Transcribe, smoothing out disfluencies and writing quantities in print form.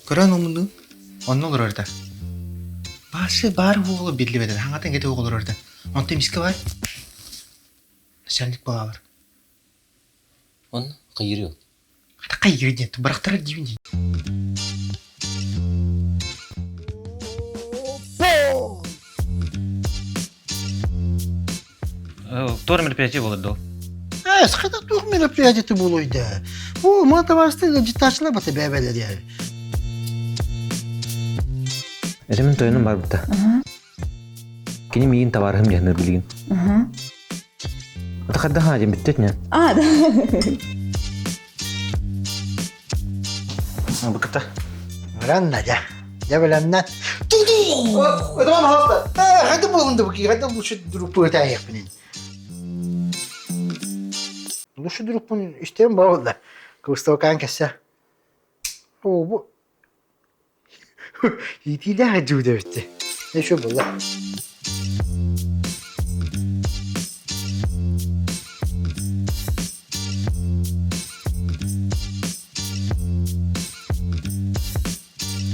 Көрөн омунуу онно олорор этэ. Баасы баар уола биллибэт этэ. Хаҥата иҥэтэ олорор этэ. Онтон эмискэ баар начальник буолаалар. Онно хайырыа. Хайырыа диэн бырахтарар диибин дии. Туох мероприятие буолар доо? Э, сахата туох мероприятие буолуой да? О, мана табаарыстар ыалдьыттааччылар бата бэбэлэр я. Это мин тойонум барбыта. Кини миигин табаарыһым диэн билигин. Это хайда ха диэн бүттет не? А, да. Быкыта. Ранна дьэ. Дьэ бэлэмнэн. Это вам хаста. Э, хайда буолун да бу хайда лучше друг пытаехпин. Лучше другпун истем буолла. Кустокан кессе. О, бу. Итилээх дьуудэ битти. Еще была.